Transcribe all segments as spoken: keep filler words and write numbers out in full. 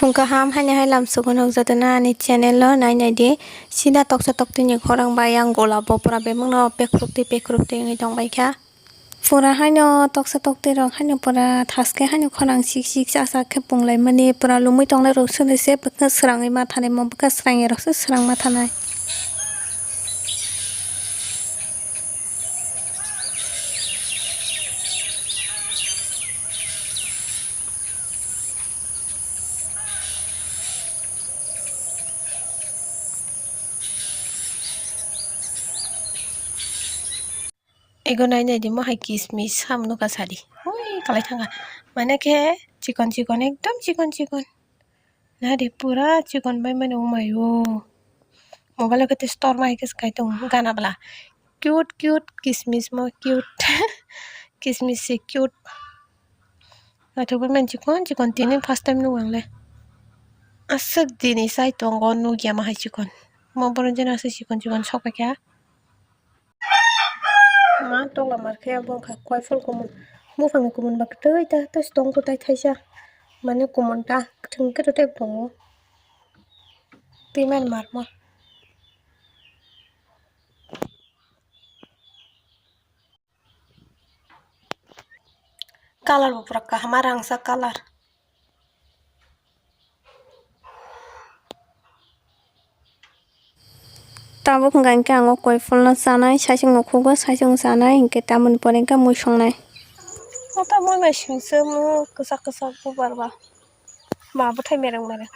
Phung kaham haino hai lamsogo nukjatona ani channel o nai nai di. Sida toksa toktini khorang bai yang gola bo pura bemang no pekruk twi pekruk twi wngwi tong bai kha. Pura haino toksa tokti rok haino pura thaske haino khorang sik sik chasa khe pung lai mani pura lumui tongnai rok swnwi se bwkha srangwi ma thanai mo bwkha srangya rok se srang ma thanai. Ego nai nai di mo hai kismis ham nuka sadi. Hui kalai thanga. Mane khe chikon chikon ekdom chikon chikon. Nadi pura chikon bai mani umai o. Mobile o khe store ma hai khe swkai tongo gana bwla. Cute cute kismis mo cute. Kismis se cute. Naithok bai mani chikon chikon tini first time nukgo ang le. Aswk dini chai tongo nukya ma hai chikon. Mo borok jani aswk chikon chikon sok pai kha. Ma tongla mar khe abo wngkha koi phul kumun. Buphang ni kumun ba kwtwi ta tei tong kwtai thaisa. Mane kumun ta kwthwng khe tei tongo. Twi mani mar mo. Colour bo pura kaham, a rangchak colour. Tabuk hwnkha hwnkhe ang o koi phulno chanai, saichung no khugo, saichung chanai, hinkhe tamoni pore hwnkhe mui songnai. O tamo mui singse mo kwchak kwchak bubar ba. Ma bwthai mereng mereng.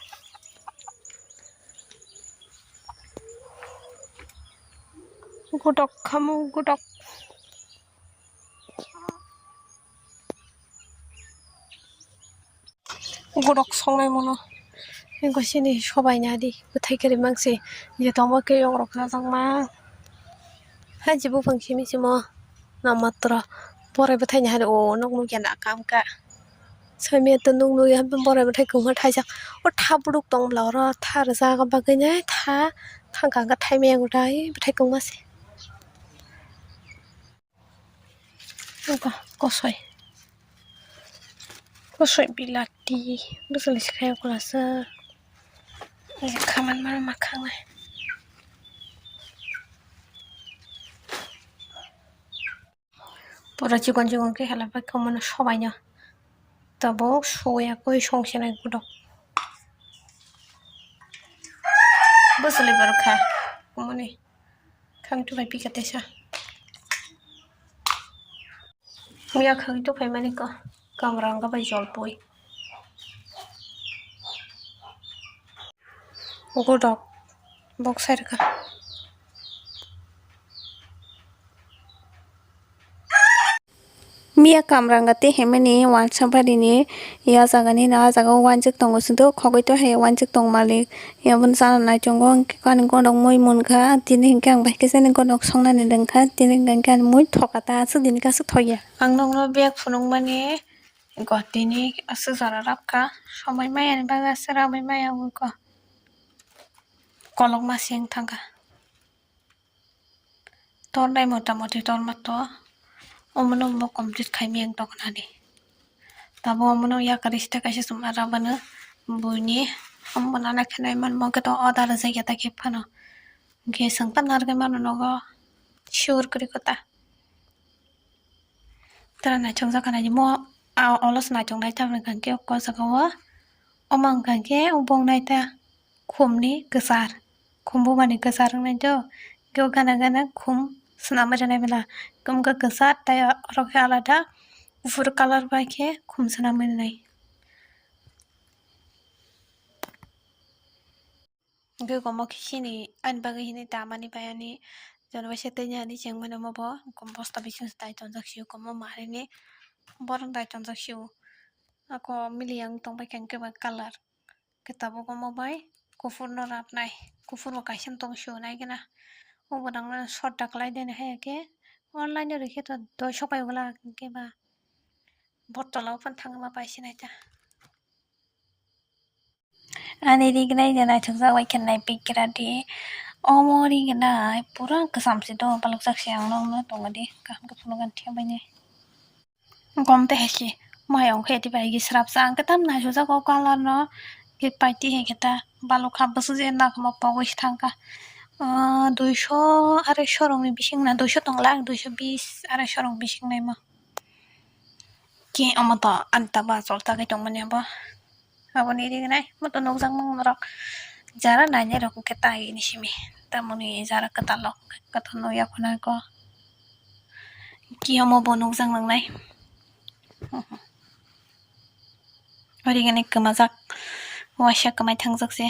Godok khamu godok. Godok songnai mono. Engko sini sobai nadi bwthai kwrwi mangsi. Je tongma khe yogrok chajakma. Hai je buphang simi simo. Na matro. Borai bwthai ni hari o nok nukya na kam ka. Saimaya to nuk nukya borai bwthai kwma thaijak. O tha buduk tong bwla oro tha rwjak bagwi nai tha thangka hwnkha thaimaya gwdai bwthai kwma se. Oko kosoi. Kosoi bilati. Bwswlwi se khai okolasa. Khaman mano makhang nai. Pura chikon chikon khe hela pai khe omono sobaino tabuk suya koi songse nai godok. Bwswlwi borok kha omono khang tu bai pika tesa. Miya khang tu phai mani ko kamrang ga bai jol poi. Godok bok sai rwkha. Miya kamrang gati himani wansa barini ya jaga ni na jaga o wanjak tongo sudok khogoi to hai wanjak tong malik ya bun sana nai chongo hwnkhe ani godok moi munkha tini hwnkhe ang bai khe sani godok songnani rwngkha tini hwnkhe ani moi thoka ta aswk dini kaswk thokya. Ang nokno bag phunukmani. Gotini aswk jora rok kha, somoi maya ni bagwi aswk ramwi maya wngkha. Kolokma se wng thangkha. Tornai mota moti torma to, omono bo complete khaimaya wng tongkha nani. Tabuk omono yakari sita kaisa chuma rabano buini, omo nana khe nai manmo khe to order rijak ya ta khe phano. Hwnkhe chwng phano narwgwi mano nogo sure kwrwi kota. Tara naithokjak kha naidi mo, a, olo se naithok nai tamni hwnkha khe o jaga o. Omo hwnkha khe bong nai ta khum ni kwchar, khum buma ni kwchar wngnai do. Hwnkhe o gana gana khum swnamwi rwnai bwla. Khum khe kwchar tei oro khe alada kuphur colour bai khe khum swnamwi rwnai. Hwnkhe omo khe chini ani bagwi hini tamani bai ani jono waisa twi ani chengmani omo bo bosta bising se dai tonjak sio omo marini borok dai tonjak sio ako mili yang tongbai kha hwnkhe ba colour khe tabuk omo bai kuphur no rapnai kuphur bo kaisa tong sio nai gana obo nang nw sot da kwlai de hai khe online o rikhe to doi sopai bwla hwnkhe ba bottle o phano thangma pai sinai ta. Ani rignai de naithokjak bai khe naipigra di. Omo rignai pura kwcham se do, balokjak se ang nokno tongo di, kaham khe phunukgani thik bai nai. Gom tei hai se mayung khe dibai agi srapsa ang khe tam naithokjak o colour no, Ke paiti hai khe ta balukha bwswk je nakma pogwi thangkha. Ah, duisho arai sho rokni bising na, duisho tong lak, duisho bis arai sho rok bising naima. Ki omo to ani taba chol tagwi tongmani abo. Aboni rignai moto nukjak mung norok. Jara nainai rok khe tai ni simi. Tamoni jara kwtal rok kwtal no yakhunai ko. Ki omo bo nukjak nangnai. Origini kwmajak. Waisa kwmai thangjak se.